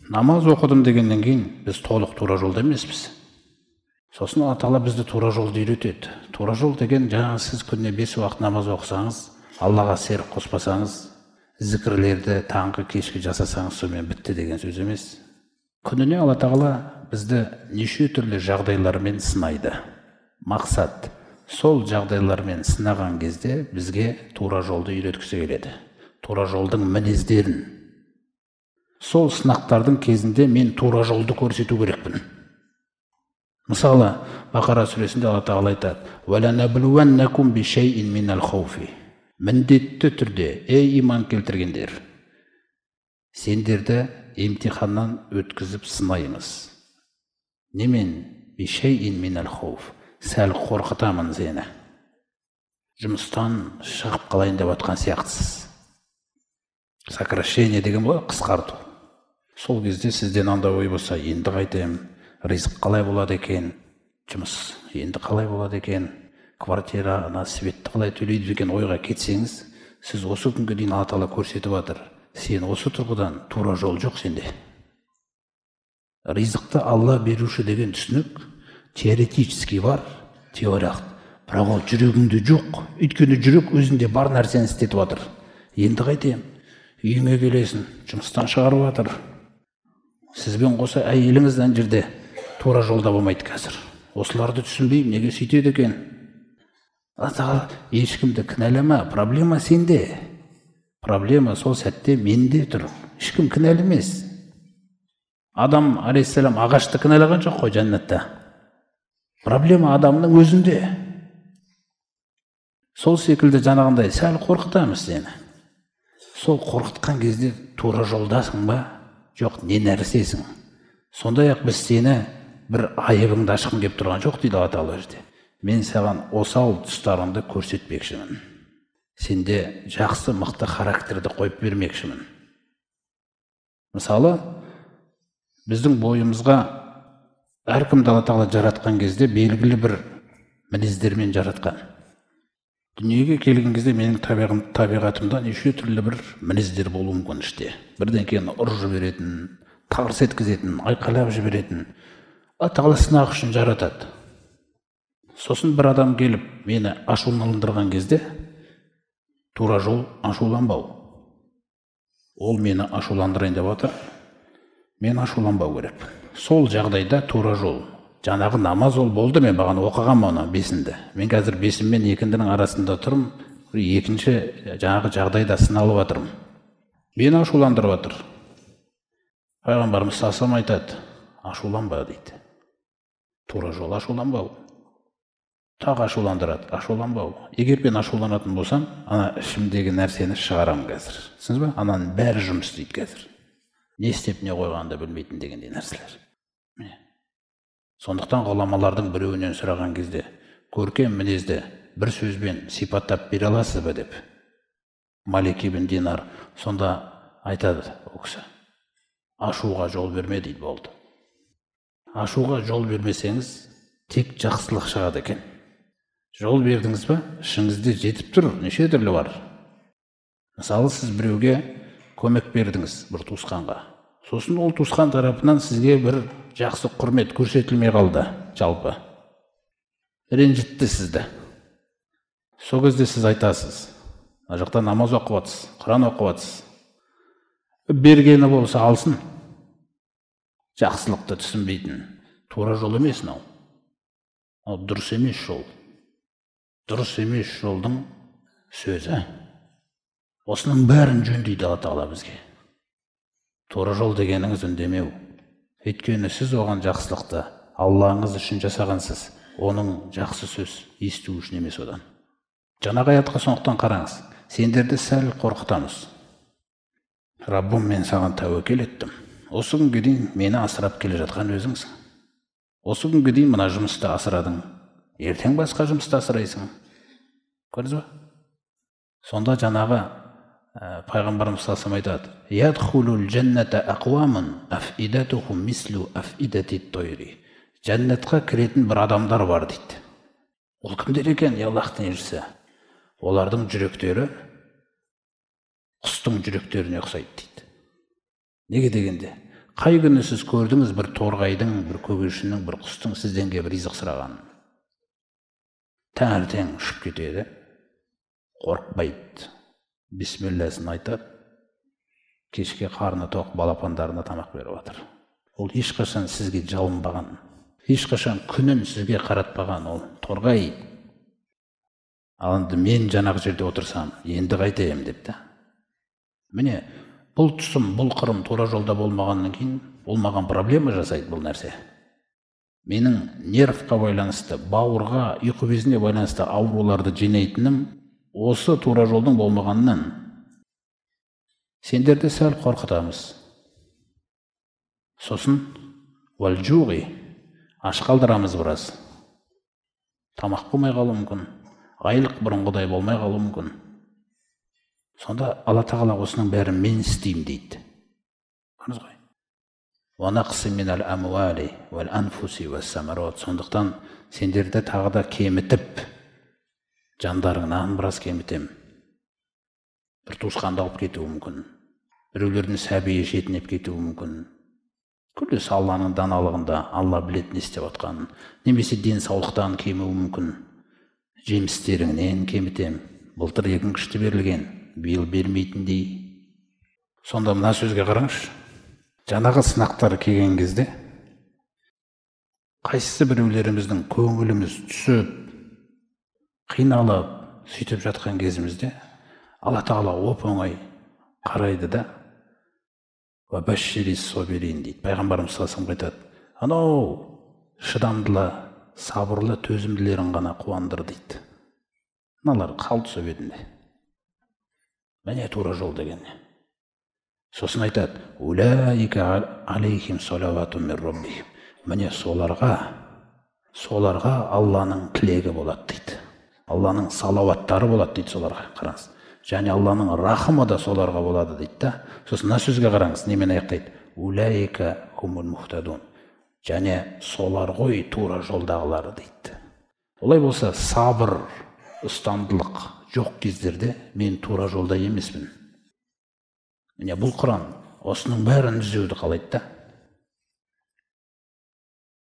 Намаз оқыдым дегеннен кейін біз толық тура жолда емеспіз. Сосын Алла тағала бізді тура жолды үйретеді. Тура жол деген жаңағы сіз күніне 5 уақыт намаз оқысаңыз, Аллаға серік қоспасаңыз, зікірлерді таңғы кешкі жасасаңыз, сонымен бітті деген сөз емес. Күніне Алла тағала бізді неше түрлі жағдайлармен сынайды. Мақсат сол жағдайлармен сынаған кезде бізге тура жолды үйреткісі келеді. Тура жолдың мінездерін. Сол сынақтардың кезінде мен тура жолды көрсету керекпін. Мысалы, Бақара сүресінде Алла тағала айтады: «Уәләнәблуәннәкум бишәйин минәл хауфи». Міндетті түрде, ей иман келтіргендер, сендерді емтиханнан өткізіп сынаймыз. Немен? Бишәйин минәл хауф. Сәл қорқытамын сені. Жұмыстан шығып қалайын деп атқан сияқтысыз. Сокращение деген болады, қысқарту. Сол кезде сізден андай ой болса, енді қайтем, ризық қалай болады екен, жұмыс енді қалай болады екен, квартира, ана светті қалай төлейді деген ойға кетсеңіз, сіз осы күнге дейін Алла тағала көрсетіп жатыр. Сен осы тұрғыдан тура жол жоқ сенде. Ризықты Алла беруші деген түсінік теоретически бар, теориялық, бірақ ол жүрегіңде жоқ. Өйткені жүрек өзінде бар нәрсені істетіп жатыр. Енді қайтем? Үйіңе келесің, жұмыстан шығарып жатыр. Сізбен қоса әйеліңіз ана жерде тура жолда болмайды қазір. Осыларды түсінбеймін, неге сөйтеді екен? Алла тағала ешкімді кінәлама, проблема сенде. Проблема сол сәтте менде тұр. Ешкім кінәлі емес. Адам алейхиссалам ағашты кінәлаған жоқ қой жәннатта. Проблема адамның өзінде. Сол секілді жаңағындай сәл қорқытамыз сені. Сол қорқытқан кезде тура жолдасың ба? Жоқ, не нәрсесің? Сондай-ақ біз сені бір айыбыңды ашқым кеп тұрған жоқ дейді Алла тағала жерде. Мен саған осал тұстарыңды көрсетпекшімін. Сенде жақсы мықты характерді қойып бермекшімін. Мысалы, біздің бойымызға әркімді Алла тағала жаратқан кезде белгілі бір мінездермен жаратқан. Дүниеге келген кезде менің табиғатымда неше түрлі бір мінездер болуы мүмкін іште. Бірден ұрып жіберетін, тарс еткізетін, айқайлап жіберетін. Алла тағала сынақ үшін жаратады. Сосын бір адам келіп мені ашуландырған кезде тура жол ашуланбау. Ол мені ашуландырайын деп отыр, мен ашуланбау керек. Сол жағдайда тура жол. Жаңағы намаз ол болды, мен бағана оқығанмын оны бесінді. Мен қазір бесін мен екіндінің арасында тұрмын, екінші жаңағы жағдайда сыналып жатырмын. Мені ашуландырып жатыр. Пайғамбарымыз саллаллаху айтады, ашуланба дейді. Тура жол ашуланбау. Тағы ашуландырады, ашуланбау. Егер мен ашуланатын болсам, ана ішімдегі нәрсені шығарамын қазір. Түсіндіңіз бе? Ананың бәрі жұмыс істейді қазір. Не істеп не қойғанын да білмейтін дегендей нәрселер. Міне. Сондықтан ғұламалардың біреуінен сұраған кезде, көркем мінезді бір сөзбен сипаттап бере аласыз ба деп. Малик ибн Динар сонда айтады ол кісі, ашуға жол берме дейді болды. Ашуға жол бермесеңіз, тек жақсылық шығады екен. Жол бердіңіз ба, ішіңізде жетіп тұр, неше түрлі бар. Мысалы, сіз біреуге көмек бердіңіз, бір туысқанға. Сосын ол туысқан тарапынан сізге бір жақсы құрмет көрсетілмей қалды, жалпы. Ренжітті сізді. Сол кезде сіз айтасыз, мына жақта намаз оқып жатсыз, Құран оқып жатсыз. Бергені болса алсын. Жақсылықты түсінбейтін тура жол емес мынау. Ал дұрыс емес жол. Дұрыс емес жолдың сөзі. Осының бәрін жөндейді Алла тағала бізге. Тура жол дегеніңіз үндемеу. Өйткені сіз оған жақсылықты Аллаңыз үшін жасағансыз, оның жақсы сөз есту үшін емес одан. Жаңағы аятқа сондықтан қараңыз, сендерді сәл қорқытамыз. Раббым, мен саған тәуекел еттім. Осы күнге дейін мені асырап келе жатқан өзіңсің. Осы күнге дейін мына жұмысты асырадың. Ертең басқа жұмысты асырайсың. Көрдіңіз ба? Сонда жаңағы пайғамбарымыз саллаллаху алейхи айтады: «Ядхулул жанната ақуамун афидатухум мислу афидати тойри». Жәннатқа кіретін бір адамдар бар дейді. Ол кімдер екен, Аллахтың елшісі? Олардың жүректері құстың жүректеріне ұқсайды дейді. Неге дегенде, Қай күні сіз көрдіңіз бір торғайдың, бір көгершіннің, бір құстың сізден келіп ризық сұрағанын? Таңертең ұшып кетеді, қорықпайды, бисмилласын айтады, кешке қарны тоқ балапандарына тамақ беріп жатыр. Ол ешқашан сізге жалынбаған, ешқашан күнін сізге қаратпаған ол торғай. Ал енді мен жаңағы жерде отырсам, енді қайтайым деп та. Міне, бұл тұсым, бұл қырым тура жолда болмағаннан кейін, ол маған проблема жасайды бұл нәрсе. Менің нервқа байланысты, бауырға, ұйқы безіне байланысты ауруларды жинайтыным осы тура жолдың болмағанынан. Сендерді сәл қорқытамыз. Сосын уәл-жуғи, аш қалдырамыз біраз. Тамақ болмай қалуы мүмкін, айлық бұрынғыдай болмай қалуы мүмкін. Сонда Алла Тағала осының бәрін мен істеймін дейді. Көрдіңіз ғой. Сондықтан сендерді тағы да кемітіп, жандарыңнан біраз кемітем. Бір туысқанды алып кетуі мүмкін, біреулердің сәбиі жетінеп кетуі мүмкін. Күллі Алланың даналығында, Алла біледі не істеп жатқанын. Немесе денсаулықтан кемуі мүмкін. Жемістеріңнен кемітем. Былтыр егін күшті берілген, биыл бермейтіндей. Сонда мына сөзге қараңызшы. Жаңағы сынақтар келген кезде қайсысы біреулеріміздің көңіліміз түсіп, қиналып, сөйтіп жатқан кезімізде Алла Тағала оп-оңай қарайды да, дейді. Пайғамбарымыз саллаллаху алейхи айтады, анау шыдамдылы, сабырлы, төзімділерін ғана қуандыр дейді. Мыналар қалды сол бетінде. Міне тура жол деген. Сосын айтады, міне соларға, соларға Алланың тілегі болады дейді. Алланың салауаттары болады дейді соларға. Қараңыз. Және Алланың рахымы да соларға болады дейді да. Сосын мына сөзге қараңыз, немен аяқтайды? Улаика хумул мухтадун. Және солар ғой тура жолдағылары дейді. Олай болса, сабыр, ұстамдылық жоқ кездерде мен тура жолда емеспін. Міне бұл Құран осының бәрін түзеуді қалайды да.